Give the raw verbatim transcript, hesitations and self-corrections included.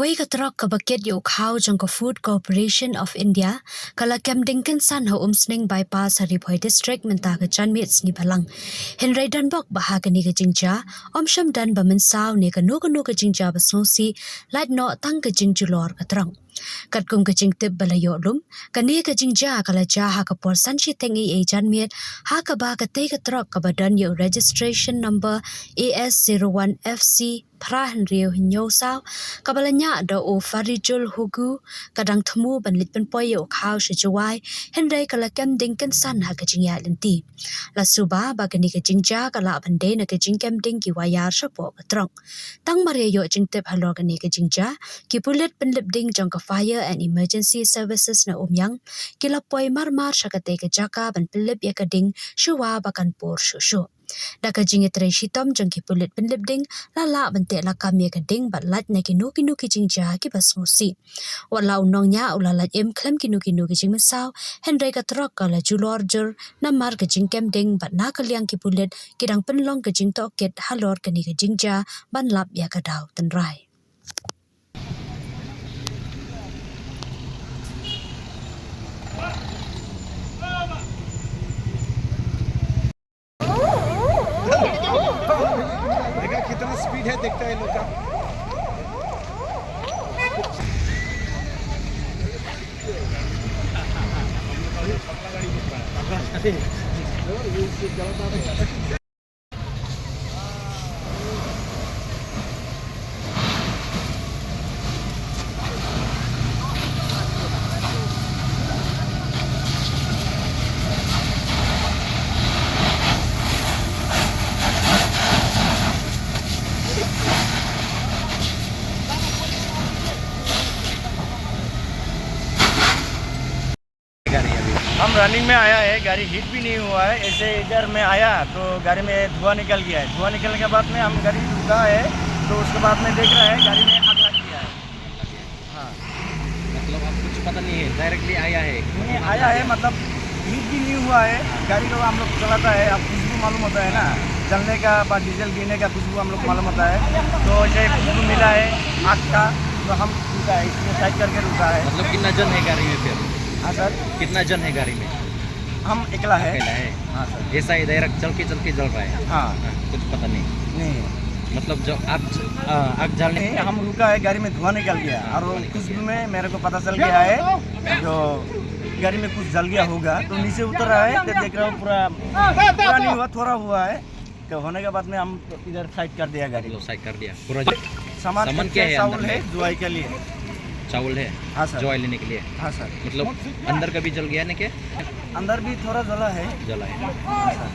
Wei ka trok kaba kit ïa u khaw jong ka Food Corporation of India ka la kem ding kynsan ha Umsning Bypass ha Ri Bhoi District mynta ka janmiet sngi Balang. Hynrei donbok ba ha kane ka jingjia ym shym don ba mynsaw ne kano kano ka jingjia ba sngewsih, lait noh tang ka jingjulor ka trok. Katkum ka jingtip ba la ïoh lum, kane ka jingjia ka la jia ha ka por san shiteng eiei janmiet, ha kaba katei ka trok kaba don ïa u registration number A S zero one F C phra hynriew hynñiew saw, kaba la ñiah da u Farijul Hugu, ka dang thmu ban leit pynpoi ïa u khaw sha Jowai, hynrei ka la kem ding kynsan ha ka jingïaid lynti. La suba ba kane ka jingjia ka lah ban dei na ka jingkem ding ki wire shapoh ka trok. Tang mar ïa ïoh jingtip halor kane ka jingjia, ki pulit pynlip ding jong ka Fire and Emergency Services na Umïang ki la poi mar mar sha katei ka jaka ban pynlip ïa ka ding shuwa ba kan pur shuh shuh. Da ka jingïatrei shitom jong ki pulit pynlip ding, la lah ban teh lakam ïa ka ding bad lait na kino kino ki jingjia kiba sngewsih. Wat la u nongñiah u la lait im khlem kino kino ki jingmynsaw, hynrei ka trok ka la julor jur namar ka jingkem ding bad na ka liang ki pulit ki dang pynlong ka jingtohkit halor kane ka jingjia ban lap ïa ka daw tynrai. देखा कितना स्पीड है, देखता है लोग का। गाड़ी अभी। हम रनिंग में आया है, गाड़ी हीट भी नहीं हुआ है। ऐसे इधर में आया तो गाड़ी में धुआं निकल गया है। धुआं निकलने के बाद में हम गाड़ी रुका है, तो उसके बाद में देख रहा है गाड़ी में आग लग गया है। हाँ। मतलब अब कुछ पता नहीं है, डायरेक्टली आया है? नहीं, आया है, मतलब हीट भी नहीं हुआ है। गाड़ी को हम लोग चलाता है, अब खुशबू मालूम होता है ना, जलने का, बाद डीजल गिरने का खुशबू हम लोग मालूम होता है। तो ये खुशबू मिला है आग का, तो हम रुका है, इसमें साइड करके रुका है। मतलब कितना जन है गाड़ी में फिर? हाँ सर। कितना जन है गाड़ी में? हम एकला है। अकेला है? हाँ सर। ऐसा ही डायरेक्ट चल के, चल के जल रहा है? हाँ। हाँ, कुछ पता नहीं। नहीं। मतलब जो आग, आ, आग जलने नहीं, हम रुका है, गाड़ी में धुआं निकल गया। हाँ, और धुआं निकल खुशबू गया। में मेरे को पता चल गया है जो गाड़ी में कुछ जल गया होगा, तो नीचे उतर रहा है, तो देख रहा हूँ पूरा, पूरा नहीं हुआ, थोड़ा हुआ है। तो होने के बाद में हम इधर साइड कर दिया गाड़ी को। मतलब साइड कर दिया पूरा। सामान सामान क्या है चावल अंदर है, में? जवाई के लिए। चावल है? हाँ सर। जवाई लेने के लिए? हाँ सर। मतलब अंदर का भी जल गया ना क्या? अंदर भी थोड़ा जला है। जला है। हाँ सर।